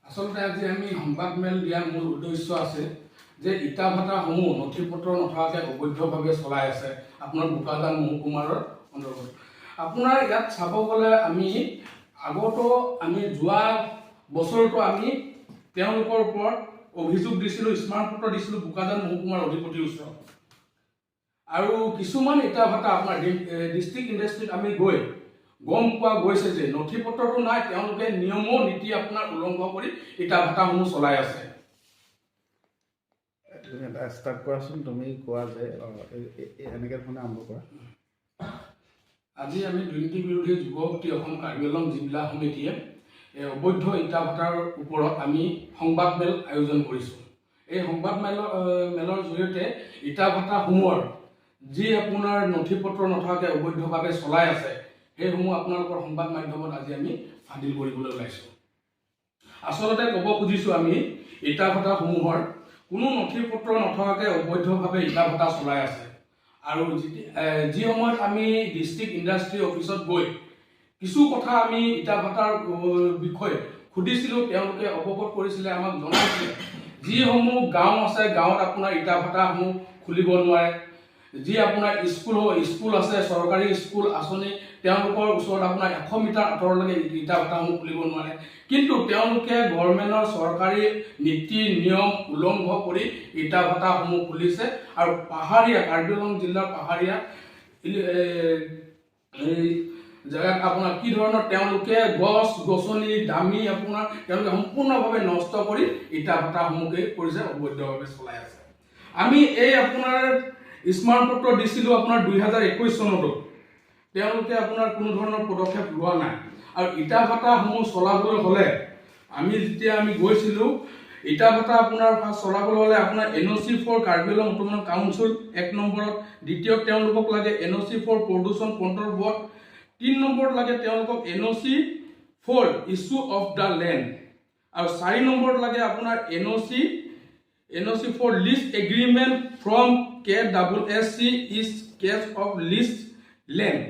আচলতে আজি আমি সংবাদমেল দিয়াৰ মূল উদ্দেশ্য আছে যে ইটা ভাটাসমূহ নথি পত্ৰ নথকাকৈ অবৈধভাৱে চলাই আছে আপোনাৰ বোকাজান মহকুমাৰ অন্তৰ্গত। আপোনাৰ ইয়াত চাব গ'লে আমি আগতো আমি যোৱা বছৰতো আমি তেওঁলোকৰ ওপৰত অভিযোগ দিছিলোঁ, স্মাৰকপত্ৰ দিছিলোঁ বোকাজান মহকুমাৰ অধিপতিৰ ওচৰত। আৰু কিছুমান ইটা ভাটা আপোনাৰ ডিষ্ট্ৰিক্ট ইণ্ডাষ্ট্ৰীত আমি গৈ গম পোৱা গৈছে যে নথি পত্ৰটো নাই, তেওঁলোকে নিয়মো নীতি আপোনাৰ উলংঘ কৰি ইটা ভাটাসমূহ চলাই আছে। তুমি এটা ষ্টাৰ্ট কৰাচোন। তুমি কোৱা যে এনেকৈ ধৰণে আৰম্ভ কৰা। আজি আমি দুৰ্নীতি বিৰোধী যুৱ শক্তি অসম কাৰ্বি আংলং জিলা সমিতিয়ে এই অবৈধ ইটা ভাটাৰ ওপৰত আমি সংবাদমেল আয়োজন কৰিছোঁ। এই সংবাদ মেলৰ জৰিয়তে ইটা ভাটাসমূহৰ যি আপোনাৰ নথি পত্ৰ নথকাকৈ অবৈধভাৱে চলাই আছে, সেইসমূহ আপোনালোকৰ সংবাদ মাধ্যমত আজি আমি ফাদিল কৰিবলৈ ওলাইছোঁ। আচলতে ক'ব খুজিছোঁ, আমি ইটা ভাটাসমূহৰ কোনো নথি পত্ৰ নথকাকৈ অবৈধভাৱে ইটা ভাটা চলাই আছে। আৰু যি সময়ত আমি ডিষ্ট্ৰিক্ট ইণ্ডাষ্ট্ৰী অফিচত গৈ কিছু কথা আমি ইটা ভাটাৰ বিষয়ে সুধিছিলোঁ, তেওঁলোকে অৱগত কৰিছিলে, আমাক জনাইছিলে যিসমূহ গাঁও আছে, গাঁৱত আপোনাৰ ইটা ভাটাসমূহ খুলিব নোৱাৰে। যি আপোনাৰ স্কুল স্কুল আছে, চৰকাৰী স্কুল আঁচনি, তেওঁলোকৰ ওচৰত আপোনাৰ 100 মিটাৰ আঁতৰলৈকে ইটা ভাটাসমূহ খুলিব নোৱাৰে। কিন্তু তেওঁলোকে গভৰ্ণমেণ্টৰ চৰকাৰী নীতি নিয়ম উলংঘ কৰি ইটা ভাটাসমূহ খুলিছে আৰু পাহাৰীয়া কাৰ্বি আংলং জিলাৰ পাহাৰীয়া এই জেগাত আপোনাৰ কি ধৰণৰ তেওঁলোকে গছ গছনি দামী আপোনাৰ তেওঁলোকে সম্পূৰ্ণভাৱে নষ্ট কৰি ইটা ভাটাসমূহকে কৰিছে, অবৈধভাৱে চলাই আছে। আমি এই আপোনাৰ স্মাৰকপত্ৰ দিছিলোঁ আপোনাৰ 2021 চনতো, তেওঁলোকে আপোনাৰ কোনো ধৰণৰ পদক্ষেপ লোৱা নাই। আৰু ইটা ভাটাসমূহ চলাবলৈ হ'লে আমি যেতিয়া আমি গৈছিলোঁ, ইটা ভাটা আপোনাৰ ফাৰ্ষ্ট চলাবলৈ হ'লে আপোনাৰ NOC for Karbi Anglong Autonomous Council এক নম্বৰত, দ্বিতীয়ত তেওঁলোকক লাগে NOC for Pollution Control Board, তিনি নম্বৰত লাগে তেওঁলোকক NOC for issue of the land আৰু চাৰি নম্বৰত লাগে আপোনাৰ NOC for lease agreement from KSSC in case of lease land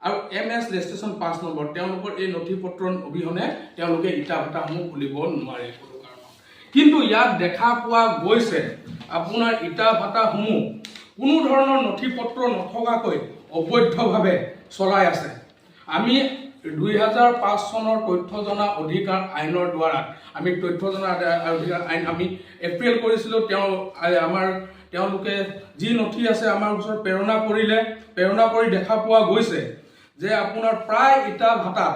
আৰু এম এছ ৰেজিষ্ট্ৰেশ্যন পাঁচ নম্বৰ। তেওঁলোকৰ এই নথি পত্ৰ অবিহনে তেওঁলোকে ইটা ভাটাসমূহ খুলিব নোৱাৰে কোনো কাৰণত। কিন্তু ইয়াত দেখা পোৱা গৈছে আপোনাৰ ইটা ভাটাসমূহ কোনো ধৰণৰ নথি পত্ৰ নথকাকৈ অবৈধভাৱে চলাই আছে। আমি 2005 চনৰ তথ্য জনা অধিকাৰ আইনৰ দ্বাৰা আমি তথ্য জনা অধিকাৰ আইন আমি এপ্ৰিল কৰিছিলোঁ। তেওঁ আমাৰ তেওঁলোকে যি নথি আছে আমাৰ ওচৰত প্ৰেৰণা কৰিলে। প্ৰেৰণা কৰি দেখা পোৱা গৈছে যে আপোনাৰ প্ৰায় ইটা ভাটাত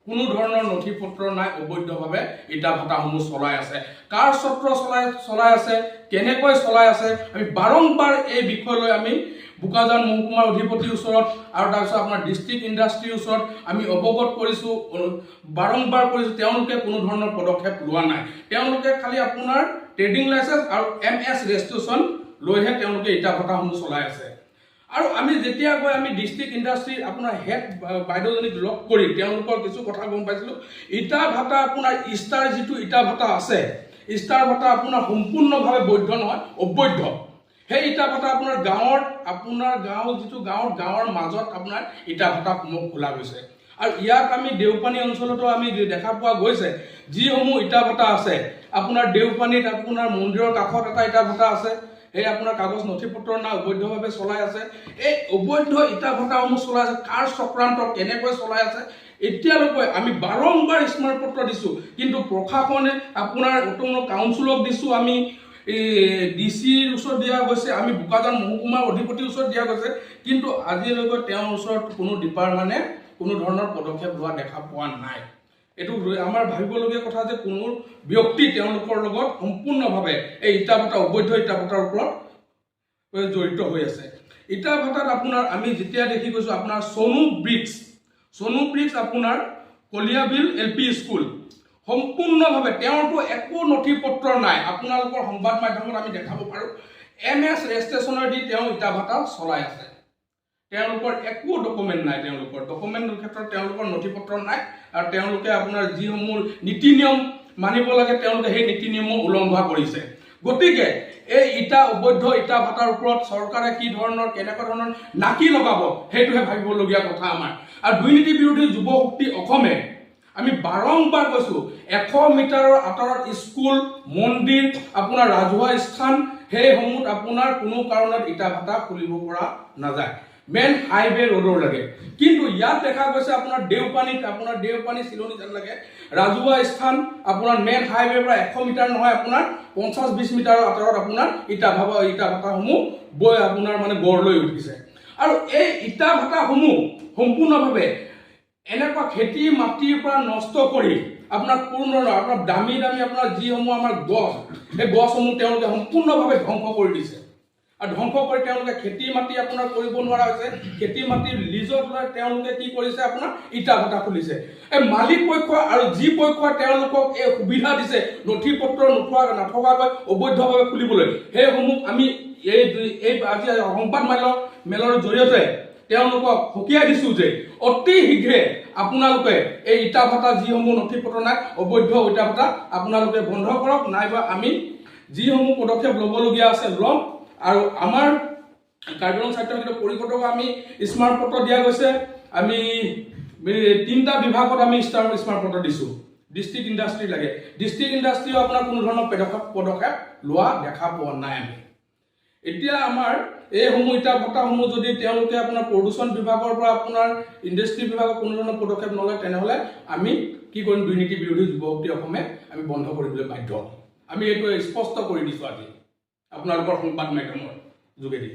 কোনো ধৰণৰ নথি পত্ৰ নাই, অবৈধভাৱে ইটা ভাটাসমূহ চলাই আছে। কাৰ ছত্ৰ চলাই চলাই আছে, কেনেকৈ চলাই আছে, আমি বাৰম্বাৰ এই বিষয় লৈ আমি বোকাজান মহকুমাৰ অধিপতিৰ ওচৰত আৰু তাৰপিছত আপোনাৰ ডিষ্ট্ৰিক্ট ইণ্ডাষ্ট্ৰীৰ ওচৰত আমি অৱগত কৰিছোঁ, বাৰম্বাৰ কৰিছোঁ। তেওঁলোকে কোনো ধৰণৰ পদক্ষেপ লোৱা নাই। তেওঁলোকে খালি আপোনাৰ ট্ৰেডিং লাইচেঞ্চ আৰু এম এছ ৰেজিষ্ট্ৰেশ্যন লৈহে তেওঁলোকে ইটা ভাটাসমূহ চলাই আছে। আৰু আমি যেতিয়া গৈ আমি ডিষ্ট্ৰিক্ট ইণ্ডাষ্ট্ৰীৰ আপোনাৰ হেড বাইদেউজনীক লগ কৰি তেওঁলোকৰ কিছু কথা গম পাইছিলোঁ। ইটা ভাটা আপোনাৰ ষ্টাৰ যিটো ইটা ভাটা আছে, ষ্টাৰ ভাটা আপোনাৰ সম্পূৰ্ণভাৱে বৈধ নহয়, অবৈধ। সেই ইটা ভাটা আপোনাৰ গাঁৱত, আপোনাৰ গাঁও যিটো গাঁৱত, গাঁৱৰ মাজত আপোনাৰ ইটা ভাটাসমূহ খোলা গৈছে। আৰু ইয়াত আমি দেওপানী অঞ্চলতো আমি দেখা পোৱা গৈছে যিসমূহ ইটা ভাটা আছে, আপোনাৰ দেওপানীত আপোনাৰ মন্দিৰৰ কাষত এটা ইটা ভাটা আছে, সেই আপোনাৰ কাগজ নথি পত্ৰ নাই, অবৈধভাৱে চলাই আছে। এই অবৈধ ইটা ভাটাসমূহ চলাই আছে, কাৰ চক্ৰান্ত, কেনেকৈ চলাই আছে, এতিয়ালৈকে আমি বাৰম্বাৰ স্মাৰকপত্ৰ দিছোঁ, কিন্তু প্ৰশাসনে আপোনাৰ অট'নমাছ কাউন্সিলক দিছোঁ, আমি এই ডি চিৰ ওচৰত দিয়া গৈছে, আমি বোকাজান মহকুমাৰ অধিপতিৰ ওচৰত দিয়া গৈছে, কিন্তু আজিলৈকে তেওঁৰ ওচৰত কোনো ডিপাৰ্টমেণ্টে কোনো ধৰণৰ পদক্ষেপ লোৱা দেখা পোৱা নাই। এইটো আমাৰ ভাবিবলগীয়া কথা যে কোনো ব্যক্তি তেওঁলোকৰ লগত সম্পূৰ্ণভাৱে এই ইটা ভাটা, অবৈধ ইটা ভাটাৰ ওপৰত জড়িত হৈ আছে। ইটা ভাটাত আপোনাৰ আমি যেতিয়া দেখি গৈছোঁ, আপোনাৰ চনু ব্ৰিক্স, চনু ব্ৰিক্স আপোনাৰ কলিয়াবিল এল পি স্কুল, সম্পূৰ্ণভাৱে তেওঁৰতো একো নথি পত্ৰ নাই। আপোনালোকৰ সংবাদ মাধ্যমত আমি দেখাব পাৰোঁ, এম এছ ৰেজিষ্ট্ৰেশ্যনৰ দি তেওঁ ইটা ভাটা চলাই আছে। তেওঁলোকৰ একো ডকুমেণ্ট নাই, তেওঁলোকৰ ডকুমেণ্টৰ ক্ষেত্ৰত তেওঁলোকৰ নথি পত্ৰ নাই আৰু তেওঁলোকে আপোনাৰ যিসমূহ নীতি নিয়ম মানিব লাগে, তেওঁলোকে সেই নীতি নিয়মো উলংঘা কৰিছে। গতিকে এই অবৈধ ইটা ভাটাৰ ওপৰত চৰকাৰে কি ধৰণৰ, কেনেকুৱা ধৰণৰ নাকি লগাব, সেইটোহে ভাবিবলগীয়া কথা আমাৰ। আৰু দুৰ্নীতি বিৰোধী যুৱ শক্তি অসমে আমি বাৰম্বাৰ কৈছোঁ, 100 মিটাৰৰ আঁতৰত স্কুল, মন্দিৰ, আপোনাৰ ৰাজহুৱা স্থান, সেইসমূহত আপোনাৰ কোনো কাৰণত ইটা ভাটা খুলিব পৰা নাযায়, মেইন হাইৱে ৰোডৰ লাগে। কিন্তু ইয়াত দেখা গৈছে আপোনাৰ দেওপানীত, আপোনাৰ দেওপানী চিলনী যেন লাগে ৰাজহুৱা স্থান, আপোনাৰ মেইন হাইৱেৰ পৰা 100 মিটাৰ নহয়, আপোনাৰ 50-20 মিটাৰৰ আঁতৰত আপোনাৰ ইটা ভাটাসমূহ বৈ আপোনাৰ মানে গঢ় লৈ উঠিছে। আৰু এই ইটা ভাটাসমূহ সম্পূৰ্ণভাৱে এনেকুৱা খেতি মাটিৰ পৰা নষ্ট কৰি আপোনাৰ কোনো ধৰণৰ আপোনাৰ দামী দামী আপোনাৰ যিসমূহ আমাৰ গছ, সেই গছসমূহ তেওঁলোকে সম্পূৰ্ণভাৱে ধ্বংস কৰি দিছে। আৰু ধ্বংস কৰি তেওঁলোকে খেতি মাটি আপোনাৰ কৰিব নোৱাৰা হৈছে। খেতি মাটি লিজত লৈ তেওঁলোকে কি কৰিছে, আপোনাৰ ইটা ভাটা খুলিছে। এই মালিক পক্ষ আৰু যি পক্ষই তেওঁলোকক এই সুবিধা দিছে নথি পত্ৰ নথকাকৈ অবৈধভাৱে খুলিবলৈ, সেইসমূহ আমি এই আজি সংবাদ মেলৰ জৰিয়তে তেওঁলোকক সকীয়াই দিছো যে অতি শীঘ্ৰে আপোনালোকে এই ইটা ভাটা যিসমূহ নথি পত্ৰ নাই, অবৈধ ইটা ভাটা আপোনালোকে বন্ধ কৰক, নাইবা আমি যিসমূহ পদক্ষেপ ল'বলগীয়া আছে ল'ম। আৰু আমাৰ কাৰ্বি আংলং স্বায়ত্তশাসিত পৰিষদক আমি স্মাৰক পত্ৰ দিয়া গৈছে। আমি 3টা বিভাগত আমি স্মাৰক পত্ৰ দিছোঁ। ডিষ্ট্ৰিক্ট ইণ্ডাষ্ট্ৰি লাগে, ডিষ্ট্ৰিক্ট ইণ্ডাষ্ট্ৰিও আপোনাৰ কোনো ধৰণৰ পদক্ষেপ লোৱা দেখা পোৱা নাই। আমি এতিয়া আমাৰ এইসমূহ ইটা ভাটাসমূহ যদি তেওঁলোকে আপোনাৰ প্ৰদূষণ বিভাগৰ পৰা আপোনাৰ ইণ্ডাষ্ট্ৰি বিভাগৰ কোনো ধৰণৰ পদক্ষেপ নলয়, তেনেহ'লে আমি কি কৰিম? দুৰ্নীতি বিৰোধী যুৱ শক্তি অসমে আমি বন্ধ কৰিবলৈ বাধ্য হ'ম। আমি এইটো স্পষ্ট কৰি দিছোঁ আজি আপোনালোকৰ সংবাদ মাধ্যমৰ যোগেদি।